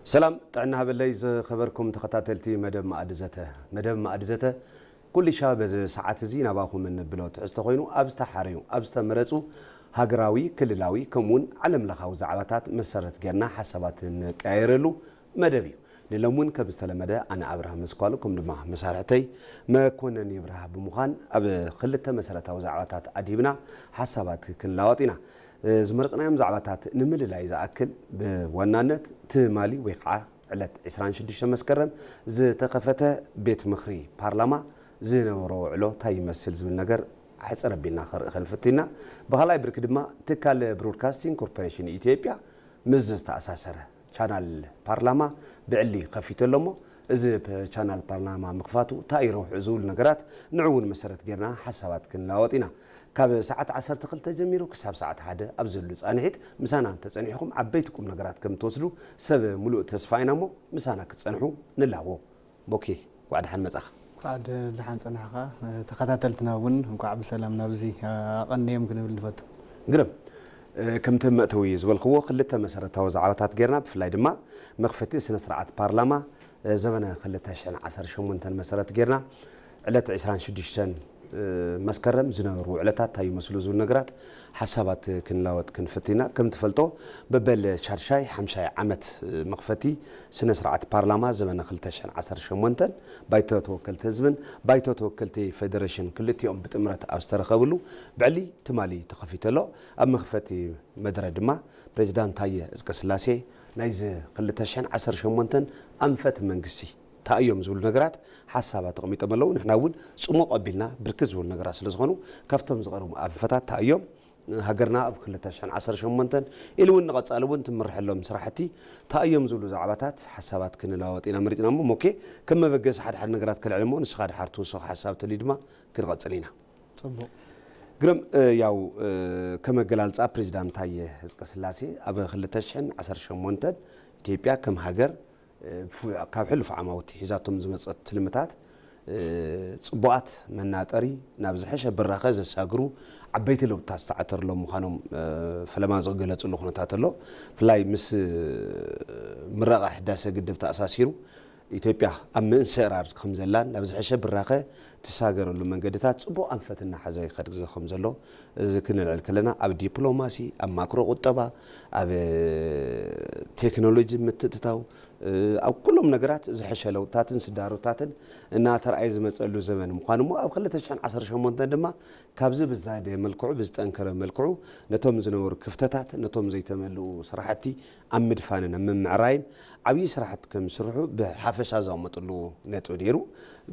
ሰላም ጥዕና ሃበለይ ዝኸበርኩም ተኸታተልቲ መደብ መኣዲ ዘተ። መደብ መኣዲ ዘተ ኩልሻ በዚ ሰዓት እዚ ናባኹም እንብሎ ትሕዝቶ ኮይኑ፣ ኣብ ዝተሓረዩ፣ ኣብ ዝተመረጹ ሃገራዊ፣ ክልላዊ፣ ከምኡውን ዓለም ለኻዊ ዛዕባታት መሰረት ጌርና ሓሳባት እንቀያየረሉ መደብ እዩ። ንሎም እውን ከም ዝተለመደ ኣነ ኣብርሃም መስኳሉ፣ ከም ድማ መሳርሕተይ መኮነን ይብርሃ ብምዃን ኣብ ክልተ መሰረታዊ ዛዕባታት ኣድሂብና ሓሳባት ክንለዋወጥ ኢና። ዝመረጽናዮም ዛዕባታት ንምልላይ ዝኣክል፣ ብዋናነት ትማሊ ወይ ከዓ ዕለት ዕስራን ሽዱሽተ መስከረም ዝተኸፈተ ቤት ምኽሪ ፓርላማ ዝነበሮ ውዕሎ እንታይ ይመስል ዝብል ነገር ሕጽር ኣቢልና ከርኢ ክንፍትን ኢና። ብኻልኣይ ብርኪ ድማ ትካል ብሮድካስቲንግ ኮርፖሬሽን ኢትዮጵያ ምስ ዝተኣሳሰረ ቻናል ፓርላማ ብዕሊ ከፊቱ ኣሎ እሞ፣ እዚ ቻናል ፓርላማ ምኽፋቱ እንታይ እዩ ረብሑ ዝብሉ ነገራት ንዑ እውን መሰረት ጌርና ሓሳባት ክንለዋወጥ ኢና። ካብ ሰዓት ዓሰርተ ክልተ ጀሚሩ ክሳብ ሰዓት ሓደ ኣብ ዘሉ ጻንሒት ምሳና እንተጸኒሕኩም ዓበይቲ ቁም ነገራት ከም ትወስዱ ሰብ ሙሉእ ተስፋ ኢና እሞ ምሳና ክትጸንሑ ንላቦ። ቦኬ፣ እንኳዕ ደሓን መጻኻ። እንኳዕ ደሓን ጸናሕካ። ተኸታተልትና እውን እንኳዕ ብሰላም ናብዚ ኣቐንዮም ክንብል ንፈቱ። ግርም። እ፣ ከምቲ መእተዊ ዝበልክዎ ክልተ መሰረታዊ ዛዕባታት ጌርና፣ ብፍላይ ድማ መኽፈቲ ስነ ስርዓት ፓርላማ፣ እ፣ ዘበነ ክልተ ሽሕን ዓሰርተ ሸሞንተን መሰረት ጌርና ዕለት ዕስራን ሽዱሽተን፣ እ፣ መስከረም ዝነበሩ ውዕለታት እንታይ ይመስሉ ዝብሉ ነገራት ሓሳባት ክንላወጥ ክንፍትን ኢና። ከም ትፈልጦ በበል ሻድሻይ ሓምሻይ ዓመት፣ እ፣ መኽፈቲ ስነ ስርዓት ፓርላማ ዘበነ ክልተ ሽሕን ዓሰርተ ሸሞንተን ባይቶ ተወከልቲ ህዝብን ባይቶ ተወከልቲ ፌደሬሽን ክልቲኦም ብጥምረት ኣብ ዝተረኸብሉ ብዕሊ ትማሊ ተኸፊቱ ኣሎ። ኣብ መኽፈቲ መድረ ድማ ፕሬዚዳንት ታየ እዝቀስላሴ ናይዚ ክልተ ሽሕን ዓሰርተ ሸሞንተን ኣንፈት መንግስቲ እንታይ እዮም ዝብሉ ነገራት ሓሳባት ተቐሚጦም ኣለዉ። ንሕና እውን ጽሙቕ ኣቢልና ብርክት ዝብሉ ነገራት ስለ ዝኾኑ ካብቶም ዝቐርቡ ኣንፈታት እንታይ እዮም፣ ሃገርና ኣብ ክልተ ሽሕን ዓሰርተ ሸሞንተን ኢሉ እውን ንቐጻሊ እውን ትምርሐሎም ስራሕቲ እንታይ እዮም ዝብሉ ዛዕባታት ሓሳባት ክንለዋወጥ ኢና መሪጽና እሞ፣ ሞኬ፣ ከም መበገሲ ሓደ ሓደ ነገራት ከልዕል እሞ ንስኻ ድሓር ትውስኾ ሓሳብ ተልዩ ድማ ክንቐጽል ኢና። ጽቡቕ። ግርም፣ እ፣ ያው፣ እ፣ ከም ኣገላልጻ ፕሬዚዳንት ታየ እዝቀስላሴ ኣብ ክልተ ሽሕን ዓሰርተ ሸሞንተን ኢትዮጵያ ከም ሃገር፣ እ፣ ብፍ-፣ ካብ ሕሉፍ ዓማውቲ ሒዛቶም ዝመጸት ትልምታት፣ እ፣ ጽቡቓት መናጠሪ ናብ ዝሐሸ ብራኸ ዘሳግሩ ዓበይቲ ለውጥታት ዝተዓተረሎም ምዃኖም፣ እ፣ ፈለማ ዝገለጽሉ ኩነታት ኣሎ። ብፍላይ ምስ፣ እ፣ ምረቓ ሕዳሰ ግድብ ተኣሳሲሩ ኢትዮጵያ ኣብ ምእንስእራር ከም ዘላን ናብ ዝሐሸ ብራኸ ትሳገረሉ መንገድታት ጽቡቕ ኣንፈት እናሓዘ ይኸድ ከም ዘሎ እዚ ክንልዕል ከለና ኣብ ዲፕሎማሲ፣ ኣብ ማክሮ ቁጠባ፣ ኣብ ቴክኖሎጂ ምትእትታው፣ እ፣ ኣብ ኩሎም ነገራት ዝሐሸ ለውጥታትን ስዳሮታትን እናተርኣየ ዝመጸሉ ዘበን ምዃኑ እሞ ኣብ ክልተ ሽሕን ዓሰርተ ሸሞንተን ድማ ካብዚ ብዝዛየደ መልክዑ ብዝጠንከረ መልክዑ ነቶም ዝነበሩ ክፍተታት ነቶም ዘይተመልኡ ስራሕቲ ኣብ ምድፋንን ኣብ ምምዕራይን ዓብዪ ስራሕቲ ከም ዝስርሑ ብሓፈሻ ዘቐመጥሉ ነጥቢ ነይሩ።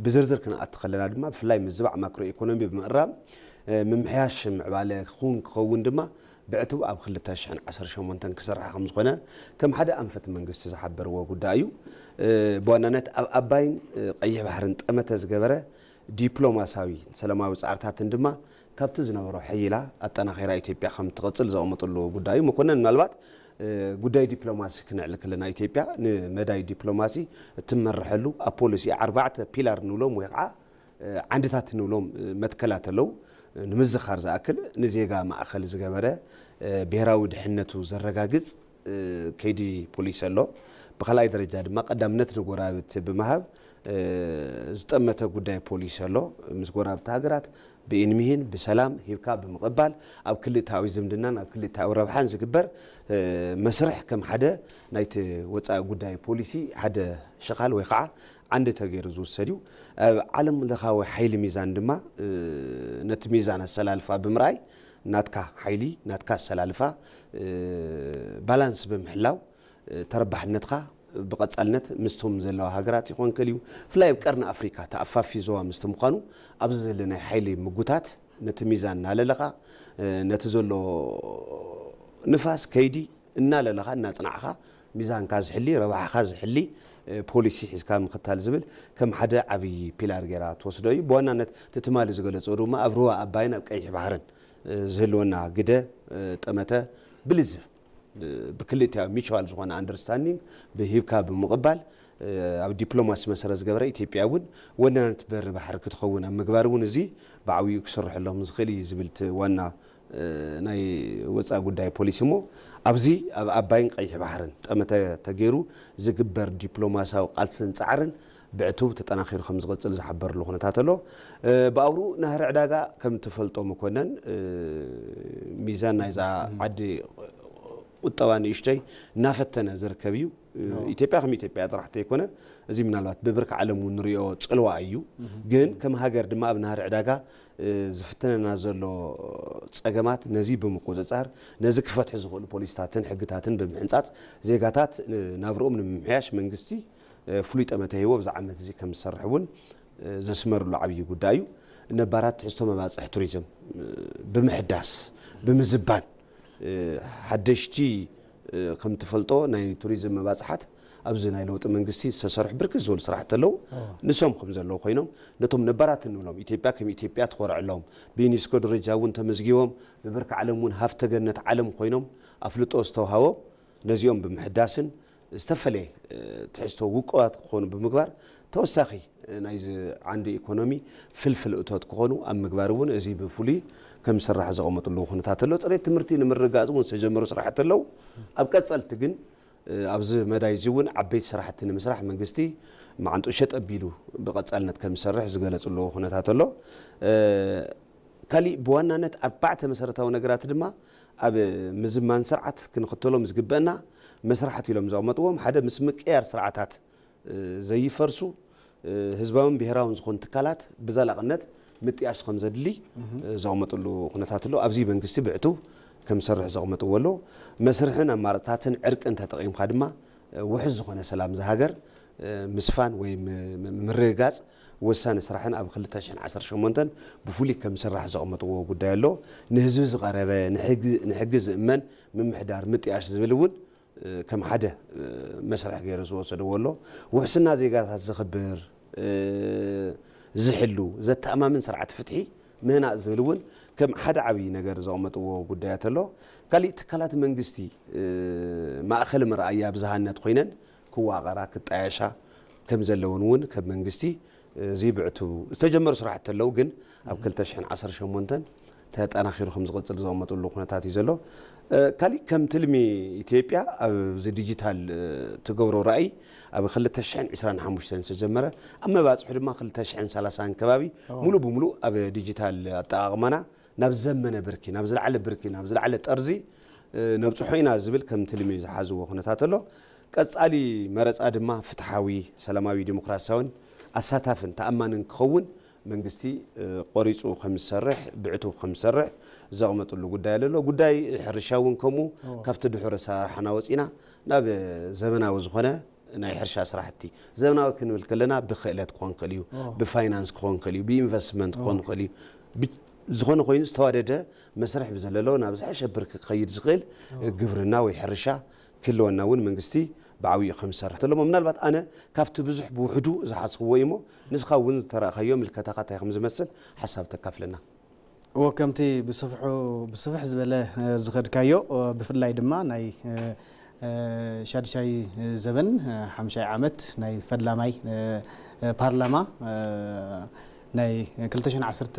ብዝርዝር ክንኣቱ ከለና ድማ ብፍላይ ምዝባዕ ማክሮ ኢኮኖሚ ብምእራም፣ እ፣ ምምሕያሽ ምዕባለ ክውን ክኸውን ድማ ብዕቱብ ኣብ ክልተ ሽሕን ዓሰርተ ሸሞንተን ክስራሕ ከም ዝኾነ ከም ሓደ ኣንፈት መንግስቲ ዝሓበርዎ ጉዳይ እዩ። እ፣ ብዋናነት ኣብ ኣባይን፣ እ፣ ቀይሕ ባሕርን ጠመተ ዝገበረ ዲፕሎማሳዊ ሰላማዊ ጻዕርታትን ድማ ካብቲ ዝነበሮ ሕይላ ኣጠናኺራ ኢትዮጵያ ከም ትቕጽል ዘቐመጥሉ ጉዳይ እዩ። መኮነን፣ ምናልባት፣ እ፣ ጉዳይ ዲፕሎማሲ ክነዕሊ ከለና ኢትዮጵያ ንመዳይ ዲፕሎማሲ እትመርሐሉ ኣብ ፖሊሲ ኣርባዕተ ፒላር ንብሎም ወይ ከዓ፣ እ፣ ዓንድታት ንብሎም፣ እ፣ መትከላት ኣለዉ። ንምዝኻር ዝኣክል ንዜጋ ማእከል ዝገበረ፣ እ፣ ብሄራዊ ድሕነቱ ዘረጋግጽ፣ እ፣ ከይዲ ፖሊሲ ኣሎ። ብኻልኣይ ደረጃ ድማ ቀዳምነት ንጎረባብቲ ብምሃብ፣ እ፣ ዝጠመተ ጉዳይ ፖሊሲ ኣሎ። ምስ ጎረባብቲ ሃገራት ብኢንሚሂን ብሰላም ሂብካ ብምቕባል ኣብ ክልተኣዊ ዝምድናን ኣብ ክልተኣዊ ረብሓን ዝግበር፣ እ፣ መስርሕ ከም ሓደ ናይቲ ወጻኢ ጉዳይ ፖሊሲ ሓደ ሽኻል ወይ ከዓ ዓንዲ ተገይሩ ዝውሰድ እዩ። ኣብ ዓለም ለኻዊ ሓይሊ ሚዛን ድማ፣ እ፣ ነቲ ሚዛን ኣሰላልፋ ብምርኣይ ናትካ ሓይሊ፣ ናትካ ኣሰላልፋ፣ እ፣ ባላንስ ብምሕላው፣ እ፣ ተረባሕነትካ ብቐጻልነት ምስቶም ዘለዋ ሃገራት ይኾን ከልዩ፣ ብፍላይ ኣብ ቀርኒ ኣፍሪካ ተኣፋፊ ዞባ ምስቲ ምዃኑ ኣብዚ ዘሎ ናይ ሓይሊ ምጉታት ነቲ ሚዛን እናለለኻ፣ እ፣ ነቲ ዘሎ ንፋስ ከይዲ እናለለኻ እናጽናዕኻ ሚዛንካ ዝሕሊ፣ ረብሓኻ ዝሕሊ፣ እ፣ ፖሊሲ ሒዝካ ምኽታል ዝብል ከም ሓደ ዓብዪ ፒላር ጌራ ትወስዶ እዩ። ብዋናነት እቲ ትማሊ ዝገለጾ ድማ ኣብ ሩባ ኣባይን ኣብ ቀይሕ ባሕርን፣ እ፣ ዝህልወና ግደ፣ እ፣ ጠመተ ብልዝብ፣ እ፣ ብክልቲኣዊ ሚቹዋል ዝኾነ ኣንደርስታንዲንግ ብሂብካ ብምቕባል፣ እ፣ ኣብ ዲፕሎማሲ መሰረት ዝገበረ ኢትዮጵያ እውን ወናኒት በሪ ባሕሪ ክትኸውን ኣብ ምግባር እውን እዚ ብዓብዩ ክስርሐሎም ዝኽእል እዩ ዝብል እቲ ዋና ናይ ወፃኢ ጉዳይ ፖሊሲ እሞ ኣብዚ ኣብ ኣባይን ቀይሕ ባሕርን ጠመተ ተገይሩ ዝግበር ዲፕሎማሲያዊ ቃልስን ፃዕርን ብዕቱብ ተጠናኺሩ ከም ዝቕፅል ዝሓበርሉ ኩነታት ኣሎ። ብኣውሩ ናህሪ ዕዳጋ ከም ትፈልጦ መኮነን፣ ሚዛን ናይዛ ዓዲ ቁጠባ ንእሽተይ እናፈተነ ዝርከብ እዩ። ኢትዮጵያ ከም ኢትዮጵያ ጥራሕ ዘይኮነ፣ እዚ ምናልባት ብብርኪ ዓለም እውን ንሪኦ ፅልዋ እዩ። ግን ከም ሃገር ድማ ኣብ ናህሪ ዕዳጋ ዝፍትነና ዘሎ ፀገማት ነዚ ብምቁፅፃር፣ ነዚ ክፈትሑ ዝኽእሉ ፖሊሲታትን ሕግታትን ብምሕንፃፅ፣ ዜጋታት ናብርኦም ንምምሕያሽ መንግስቲ ፍሉይ ጠመተ ሂቦ ኣብዚ ዓመት እዚ ከም ዝሰርሕ እውን ዘስመርሉ ዓብዪ ጉዳይ እዩ። ነባራት ትሕዝቶ መባፅሕ ቱሪዝም ብምሕዳስ፣ ብምዝባን፣ ሓደሽቲ ከም ትፈልጦ ናይ ቱሪዝም መባፅሓት ኣብዚ ናይ ለውጢ መንግስቲ ዝተሰርሑ ብርክት ዝበሉ ስራሕቲ ኣለዉ። ንሶም ከም ዘለዉ ኮይኖም፣ ነቶም ነባራት እንብሎም፣ ኢትዮጵያ ከም ኢትዮጵያ ትኾርዐሎም፣ ብዩኔስኮ ደረጃ እውን ተመዝጊቦም፣ ብብርኪ ዓለም እውን ሃፍተ ገነት ዓለም ኮይኖም ኣፍልጦ ዝተውሃቦም፣ ነዚኦም ብምሕዳስን ዝተፈለየ ትሕዝቶ ውቁባት ክኾኑ ብምግባር፣ ተወሳኺ ናይዚ ዓንዲ ኢኮኖሚ ፍልፍል እቶት ክኾኑ ኣብ ምግባር እውን እዚ ብፍሉይ ከም ዝስራሕ ዘቐመጥሉ ኩነታት ኣሎ። ፅሬት ትምህርቲ ንምርግጋፅ እውን ዝተጀመሩ ስራሕቲ ኣለዉ። ኣብ ቀፀልቲ ግን ኣብዚ መዳይ እዚ እውን ዓበይቲ ስራሕቲ ንምስራሕ መንግስቲ መዓንጥኡ ሸጥ ኣቢሉ ብቐፃልነት ከም ዝሰርሕ ዝገለፅሉ ኩነታት ኣሎ። ካሊእ ብዋናነት ኣርባዕተ መሰረታዊ ነገራት ድማ ኣብ ምዝማን ስርዓት ክንኽተሎም ዝግበአና መስራሕቲ ኢሎም ዘቐመጥዎም፣ ሓደ ምስ ምቅያር ስርዓታት ዘይፈርሱ ህዝባውን ብሄራውን ዝኾኑ ትካላት ብዘላቕነት ምጥያሽ ከም ዘድሊ ዘቐመጥሉ ኩነታት ኣሎ። ኣብዚ መንግስቲ ብዕቱብ ከም ዝሰርሕ ዘቐመጥዎ ኣሎ። መስርሕን ኣማራፅታትን ዕርቅን ተጠቒምካ ድማ ውሑስ ዝኾነ ሰላም ዝሃገር ምስፋን ወይ ምርግጋፅ ወሳኒ ስራሕን ኣብ ክልተ ሽሕን ዓሰርተ ሸሞንተን ብፍሉይ ከም ዝስራሕ ዘቐመጥዎ ጉዳይ ኣሎ። ንህዝቢ ዝቐረበ፣ ንሕጊ ዝእመን ምምሕዳር ምጥያሽ ዝብል እውን ከም ሓደ መስርሕ ገይሩ ዝወሰድዎ ኣሎ። ውሕስና ዜጋታት ዘኽብር፣ ዝሕሉ፣ ዘተኣማምን ስርዓት ፍትሒ ምህናፅ ዝብል እውን ከም ሓደ ዓብዪ ነገር ዘቐመጥዎ ጉዳያት ኣሎ። ካሊእ ትካላት መንግስቲ ማእኸል መርኣያ ብዝሃነት ኮይነን ክዋቐራ ክጣየሻ ከም ዘለውን እውን ከም መንግስቲ እዚ ብዕቱ ዝተጀመሩ ስራሕቲ ኣለዉ፣ ግን ኣብ ክልተ ሽሕን ዓሰርተ ሸሞንተን ተጠናኺሩ ከም ዝቕፅል ዘቐመጥሉ ኩነታት እዩ ዘሎ። ካሊእ ከም ትልሚ ኢትዮጵያ ኣብዚ ዲጂታል ትገብሮ ራእይ ኣብ ክልተ ሽሕን ዕስራን ሓሙሽተን ዝተጀመረ፣ ኣብ መባፅሑ ድማ ክልተ ሽሕን ሰላሳን ከባቢ ሙሉእ ብሙሉእ ኣብ ዲጂታል ኣጠቓቕማና ናብ ዘመነ ብርኪ፣ ናብ ዝለዓለ ብርኪ፣ ናብ ዝለዓለ ጠርዚ ነብፅሖ ኢና ዝብል ከም ትልሚ ዝሓዝዎ ኩነታት ኣሎ። ቀፃሊ መረፃ ድማ ፍትሓዊ፣ ሰላማዊ፣ ዲሞክራሲያውን ኣሳታፍን ተኣማንን ክኸውን መንግስቲ ቆሪፁ ከም ዝሰርሕ፣ ብዕቱብ ከም ዝሰርሕ ዘቕመጥሉ ጉዳይ ኣሎ። ጉዳይ ሕርሻ እውን ከምኡ ካብቲ ድሑር ኣሰራርሓና ወፂና ናብ ዘመናዊ ዝኾነ ናይ ሕርሻ ስራሕቲ፣ ዘመናዊ ክንብል ከለና ብክእለት ክኾን ክእል እዩ፣ ብፋይናንስ ክኾን ክእል እዩ፣ ብኢንቨስትመንት ክኾን ክእል እዩ። ዝኾነ ኮይኑ ዝተዋደደ መስርሕ ብዘለሎ ናብ ዝሐሸ ብርኪ ክኸይድ ዝኽእል ግብርና ወይ ሕርሻ ክህልወና እውን መንግስቲ ብዓብዩ ከም ዝሰርሕ ተለሞ። ምናልባት ኣነ ካብቲ ብዙሕ ብውሕዱ ዝሓስብዎ እዩሞ፣ ንስኻ እውን ዝተረእኻዮ ምልከታኻ እንታይ ከም ዝመስል ሓሳብ ተካፍለና። እዎ፣ ከምቲ ብስፍሑ ብስፍሕ ዝበለ ዝኸድካዮ፣ ብፍላይ ድማ ናይ ሻድሻይ ዘበን ሓምሻይ ዓመት ናይ ፈላማይ ፓርላማ ናይ ክልተ ሽሕን ዓሰርተ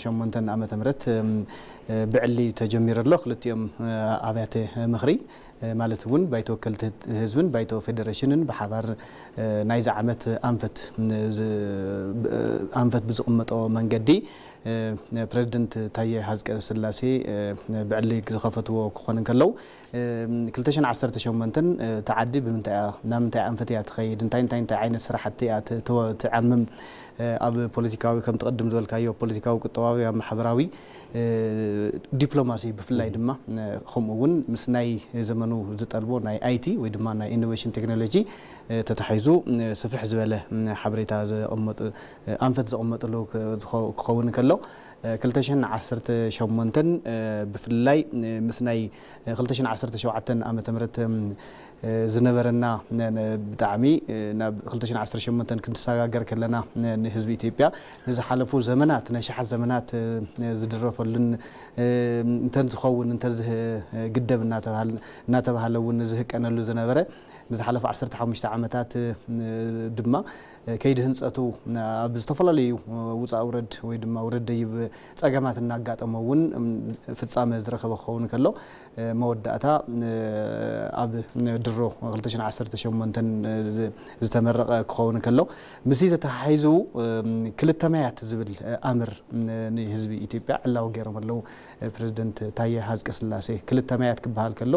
ሸሞንተን ዓመተ ምህረት ብዕሊ ተጀሚሩ ኣሎ። ክልቲኦም ኣብያተ ምኽሪ ማለት እውን ባይቶ ወከልቲ ህዝብን ባይቶ ፌደሬሽንን ብሓባር ናይዚ ዓመት ኣንፈት ኣንፈት ብዝቕመጦ መንገዲ ፕሬዚደንት ታየ ሃፀቀስላሴ ብዕሊ ዝኸፈትዎ ክኾኑ እንከለዉ፣ ክልተ ሽሕን ዓሰርተ ሸሞንተን እታ ዓዲ ብምንታይ እያ፣ ናብ ምንታይ ኣንፈት እያ ትኸይድ፣ እንታይ እንታይ እንታይ ዓይነት ስራሕቲ እያ ትዓምም፣ ኣብ ፖለቲካዊ፣ ከምቲ ቅድም ዝበልካዮ፣ ፖለቲካዊ፣ ቁጠባዊ፣ ኣብ ማሕበራዊ፣ ዲፕሎማሲ ብፍላይ ድማ ከምኡ እውን ምስ ናይ ዘመኑ ዝጠልቦ ናይ ኣይቲ ወይ ድማ ናይ ኢኖቬሽን ቴክኖሎጂ ተታሒዙ ስፍሕ ዝበለ ሓበሬታ ዘቐመጡ፣ ኣንፈት ዘቐመጥሉ ክኸውን ከሎ፣ ክልተ ሽሕን ዓሰርተ ሸሞንተን ብፍላይ ምስ ናይ ክልተ ሽሕን ዓሰርተ ሸውዓተን ዓመተ ምህረት ዝነበረና ብጣዕሚ ናብ ክልተ ሽሕን ዓሰርተ ሸሞንተን ክንሰጋገር ከለና ንህዝቢ ኢትዮጵያ ንዝሓለፉ ዘመናት፣ ነሽሓት ዘመናት ዝድረፈሉን እንተን ዝኸውን እንተዝህ ግደብ እናተባህለ እውን ዝህቀነሉ ዝነበረ፣ ንዝሓለፉ ዓሰርተ ሓሙሽተ ዓመታት ድማ ከይዲ ህንፀቱ ኣብ ዝተፈላለዩ ውፃእ ውረድ ወይ ድማ ውረድ ደይብ ፀገማት እናጋጠሞ እውን ፍፃመ ዝረኸበ ክኸውን ከሎ፣ መወዳእታ ኣብ ድሮ ክልተ ሽሕን ዓሰርተ ሸሞንተን ዝተመረቐ ክኸውን ከሎ፣ ምስዚ ተተሓሒዙ ክልተ ማያት ዝብል ኣምር ንህዝቢ ኢትዮጵያ ዕላዊ ገይሮም ኣለዉ። ፕሬዚደንት ታየ ሃዝቀስላሴ ክልተ ማያት ክበሃል ከሎ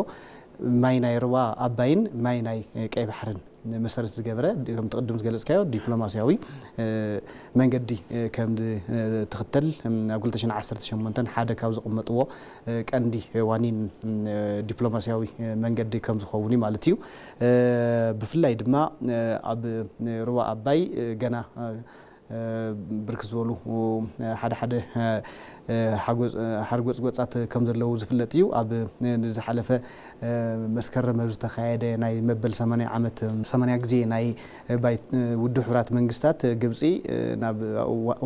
ማይ ናይ ሩባ ኣባይን ማይ ናይ ቀይ ባሕርን መሰረት ዝገበረ፣ ከምቲ ቅድም ዝገለፅካዮ ዲፕሎማሲያዊ መንገዲ ከም ትኽተል ኣብ ክልተ ሽሕን ዓሰርተ ሸሞንተን ሓደ ካብ ዝቕመጥዎ ቀንዲ ዋኒን ዲፕሎማሲያዊ መንገዲ ከም ዝኸውን እዩ ማለት እዩ። ብፍላይ ድማ ኣብ ሩባ ኣባይ ገና ብርክት ዝበሉ ሓደ ሓደ ሓርጎፅጎፃት ከም ዘለዉ ዝፍለጥ እዩ። ኣብ ዝሓለፈ መስከረም ኣብ ዝተኻየደ ናይ መበል ሰማንያ ዓመት ሰማንያ ግዜ ናይ ውድብ ሕቡራት መንግስታት ግብፂ ናብ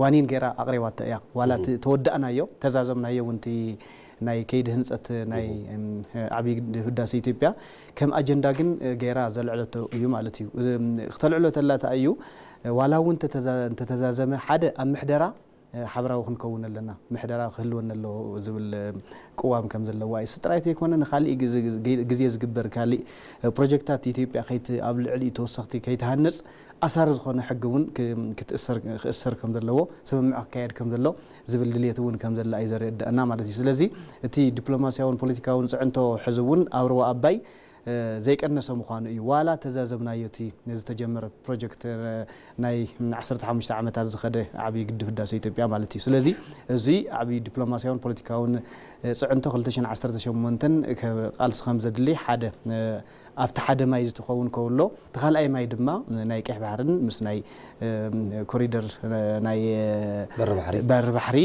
ዋኒን ገይራ ኣቕሪባቶ እያ። ዋላ ተወዳእናዮ ተዛዘምናዮ እውን ናይ ከይዲ ህንፀት ናይ ዓብዪ ግድብ ህዳሴ ኢትዮጵያ ከም ኣጀንዳ ግን ገይራ ዘልዕለቶ እዩ ማለት እዩ። ክተልዕሎ ተላ ተኣ እዩ ዋላ እውን እንተተዛዘመ ሓደ ኣብ ምሕደራ ሓበራዊ ክንከውን ኣለና፣ ምሕደራ ክህልወና ኣለዎ ዝብል ቅዋም ከም ዘለዋ እዩ። ጥራይ ዘይኮነ ንካሊእ ግዜ ዝግበር ካሊእ ፕሮጀክታት ኢትዮጵያ ኣብ ልዕሊ ተወሰኽቲ ከይትሃንፅ ኣሳሪ ዝኾነ ሕጊ እውን ክእሰር ከም ዘለዎ ስምምዕ ክካየድ ከም ዘሎ ዝብል ድልየት እውን ከም ዘላ እዩ ዘረድኣና ማለት እዩ። ስለዚ እቲ ዲፕሎማሲያውን ፖለቲካውን ፅዕንቶ ሕዚ እውን ኣብ ሩባ ኣባይ ዘይቀነሰ ምዃኑ እዩ። ዋላ ተዛዘምናዮ እቲ ዝተጀመረ ፕሮጀክት ናይ ዓሰርተ ሓሙሽተ ዓመታት ዝኸደ ዓብዪ ግድብ ህዳሴ ኢትዮጵያ ማለት እዩ። ስለዚ እዚ ዓብዪ ዲፕሎማሲያውን ፖለቲካውን ፅዕንቶ ክልተ ሽሕን ዓሰርተ ሸሞንተን ቃልሲ ከም ዘድሊ ሓደ ኣብቲ ሓደ ማይ ዝትኸውን ከውሎ እቲ ካልኣይ ማይ ድማ ናይ ቀይሕ ባሕርን ምስ ናይ ኮሪደር ናይ በሪ ባሕሪ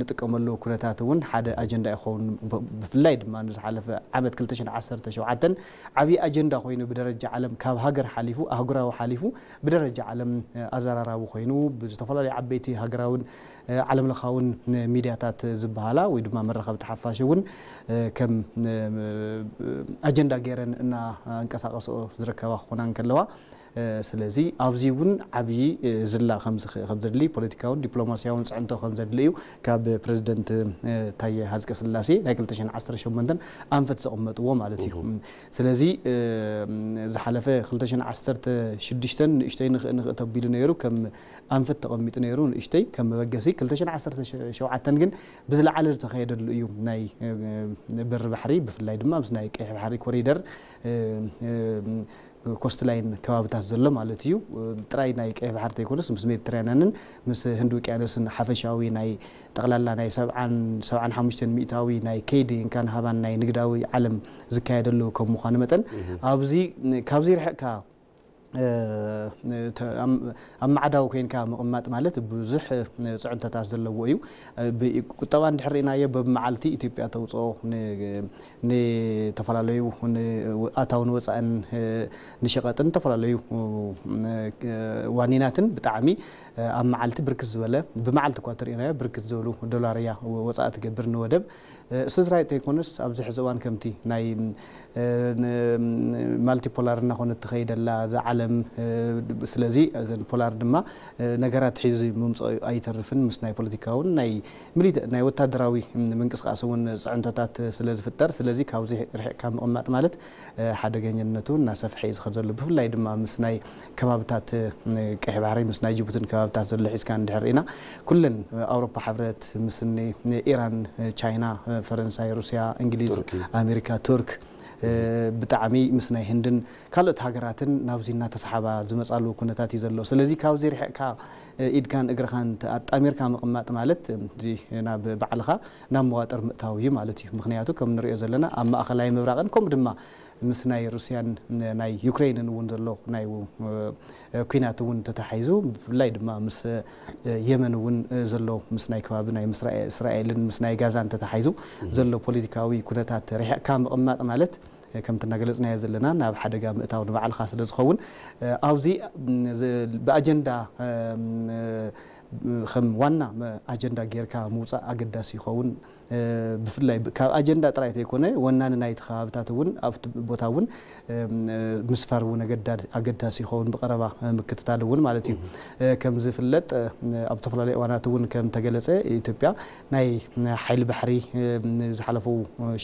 ንጥቀመሉ ኩነታት እውን ሓደ ኣጀንዳ ይኸውን። ብፍላይ ድማ ንዝሓለፈ ዓመት ክልተ ሽሕን ዓሰርተ ሸውዓተን ዓብዪ ኣጀንዳ ኮይኑ ብደረጃ ዓለም ካብ ሃገር ሓሊፉ ኣህጉራዊ ሓሊፉ ብደረጃ ዓለም ኣዘራራቢ ኮይኑ ብዝተፈላለዩ ዓበይቲ ሃገራውን ዓለምለኻውን ሚድያታት ዝበሃላ ወይ ድማ መራኸብቲ ሓፋሽ እውን ከም ኣጀንዳ ገይረን እናንቀሳቐስኦ ዝርከባ ክኾና እንከለዋ፣ ስለዚ ኣብዚ እውን ዓብዪ ዝላ ከም ዘድሊ ፖለቲካውን ዲፕሎማሲያውን ፅዕንቶ ከም ዘድሊ እዩ ካብ ፕሬዚደንት ታየ ሃዝቀ ስላሴ ናይ ክልተ ሽሕን ዓሰርተ ሸሞንተን ኣንፈት ዘቕመጥዎ ማለት እዩ። ስለዚ ዝሓለፈ ክልተ ሽሕን ዓሰርተ ሽዱሽተን ንእሽተይ ንኽእ ንኽእ ተቢሉ ነይሩ ከም ኣንፈት ተቐሚጡ ነይሩ ንእሽተይ ከም መበገሲ ክልተ ሽሕን ዓሰርተ ሸውዓተን ግን ብዝለዓለ ዝተኸየደሉ እዩ ናይ በሪ ባሕሪ ብፍላይ ድማ ምስ ናይ ቀይሕ ባሕሪ ኮሪደር ኮስት ላይን ከባብታት ዘሎ ማለት እዩ። ጥራይ ናይ ቀይሕ ባሕሪ ተይኮነስ ምስ ሜዲትራንያንን ምስ ህንዲ ውቅያኖስን ሓፈሻዊ ናይ ጠቕላላ ናይ ሰብዓን ሰብዓን ሓሙሽተን ሚእታዊ ናይ ከይዲ እንካን ሃባን ናይ ንግዳዊ ዓለም ዝካየደሉ ከም ምዃኑ መጠን ኣብዚ ካብዚ ርሕቕካ ኣብ ማዕዳዊ ኮይንካ ምቕማጥ ማለት ብዙሕ ፅዕንቶታት ዘለዎ እዩ። ቁጠባ እንድሕር ርኢናዮ በብመዓልቲ ኢትዮጵያ ተውፅኦ ንተፈላለዩ ኣታውን ወፃእን ንሸቐጥን ዝተፈላለዩ ዋኒናትን ብጣዕሚ ኣብ መዓልቲ ብርክት ዝበለ ብመዓልቲ እኳ ተርእናዮ ብርክት ዝበሉ ዶላር እያ ወፃእ ትገብር ንወደብ። እሱ ዝራይ ተይኮነስ ኣብዚ ሕዚ እዋን ከምቲ ናይ ማልቲፖላር እናኾነት ትኸይደላ እዛ ዓለም ስለዚ እዘን ፖላር ድማ ነገራት ሒዙ ምምፅኦ ኣይተርፍን ምስ ናይ ፖለቲካውን ናይ ሚሊተ ናይ ወታደራዊ ምንቅስቃስ እውን ፅዕንቶታት ስለ ዝፍጠር ስለዚ ካብዚ ርሒቕካ ምቕማጥ ማለት ሓደገኛነቱ እናሰፍሐ እዩ ዝኸድ ዘሎ ብፍላይ ድማ ምስ ናይ ከባብታት ቀይሕ ባሕሪ ምስ ናይ ጅቡትን ከባብታት ዘሎ ሒዝካ እንድሕር ርኢና ኩለን ኣውሮፓ ሕብረት ምስ ኢራን ቻይና ፈረንሳይ ሩስያ እንግሊዝ ኣሜሪካ ቱርክ ብጣዕሚ ምስ ናይ ህንድን ካልኦት ሃገራትን ናብዚ እናተሰሓባ ዝመፃሉ ኩነታት እዩ ዘሎ ስለዚ ካብዚ ርሕቕካ ኢድካን እግርኻን ኣጣሚርካ ምቕማጥ ማለት እዚ ናብ ባዕልኻ ናብ መዋጥር ምእታው እዩ ማለት እዩ ምክንያቱ ከም ንሪኦ ዘለና ኣብ ማእኸላይ ምብራቕን ከምኡ ድማ ምስ ናይ ሩስያን ናይ ዩክሬንን እውን ዘሎ ናይ ኩናት እውን ተተሓሒዙ ብፍላይ ድማ ምስ የመን እውን ዘሎ ምስ ናይ ከባቢ ናይ እስራኤልን ምስ ናይ ጋዛን ተተሓሒዙ ዘሎ ፖለቲካዊ ኩነታት ርሕቕካ ምቕማጥ ማለት ከምቲ እናገለፅናዮ ዘለና ናብ ሓደጋ ምእታው ንባዕልካ ስለ ዝኸውን ኣብዚ ብኣጀንዳ ከም ዋና ኣጀንዳ ጌርካ ምውፃእ ኣገዳሲ ይኸውን ብፍላይ ካብ ኣጀንዳ ጥራይ ዘይኮነ ወናኒ ናይቲ ከባብታት እውን ኣብቲ ቦታ እውን ምስፋር እውን ኣገዳሲ ይኸውን፣ ብቐረባ ምክትታል እውን ማለት እዩ። ከም ዝፍለጥ ኣብ ዝተፈላለዩ እዋናት እውን ከም ተገለጸ ኢትዮጵያ ናይ ሓይሊ ባሕሪ ዝሓለፉ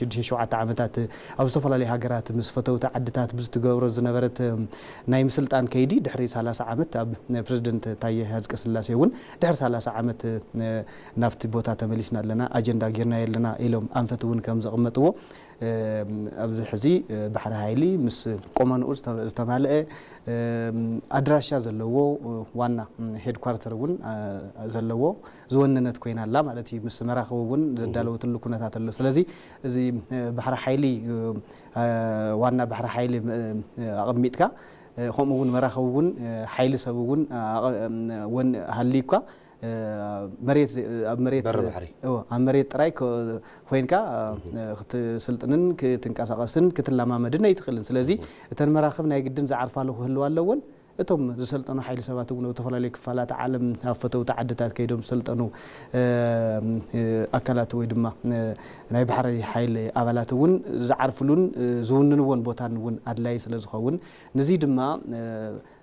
ሽዱሽተ ሸውዓተ ዓመታት ኣብ ዝተፈላለዩ ሃገራት ምስ ፈተውቲ ዓድታት ብዝትገብሮ ዝነበረት ናይ ምስልጣን ከይዲ ድሕሪ ሰላሳ ዓመት ኣብ ፕረዚደንት ታየ ሃጽቀ ስላሴ እውን ድሕሪ ሰላሳ ዓመት ናብቲ ቦታ ተመሊስና ኣለና፣ ኣጀንዳ ጌርናዮ ኣለና ኢሎም ኣንፈት እውን ከም ዘቐመጥዎ ኣብዚ ሕዚ ባሕሪ ሓይሊ ምስ ቆመንኡ ዝተማልአ ኣድራሻ ዘለዎ ዋና ሄድኳርተር እውን ዘለዎ ዝወነነት ኮይና ኣላ ማለት እዩ። ምስ መራኽቡ እውን ዘዳለወትሉ ኩነታት ኣሎ። ስለዚ እዚ ባሕሪ ሓይሊ ዋና ባሕሪ ሓይሊ ኣቐሚጥካ ከምኡ እውን መራኽቡ እውን ሓይሊ ሰብ እውን ወን ሃልዩካ መሬት ኣብ መሬት በሪ ባሕሪ። እዎ፣ ኣብ መሬት ጥራይ ኮ- ኮይንካ ክትስልጥንን ክትንቀሳቐስን ክትለማመድን ኣይትኽእልን። ስለዚ እተን መራኽብ ናይ ግድን ዝዓርፋሉ ክህልዋ ኣለወን። እቶም ዝሰልጠኑ ሓይሊ ሰባት እውን ኣብ ዝተፈላለዩ ክፋላት ዓለም ኣብ ፈተውቲ ዓድታት ከይዶም ዝሰልጠኑ ኣካላት ወይ ድማ ናይ ባሕሪ ሓይሊ ኣባላት እውን ዝዓርፍሉን ዝውንንዎን ቦታን እውን ኣድላይ ስለ ዝኸውን፣ ንዚ ድማ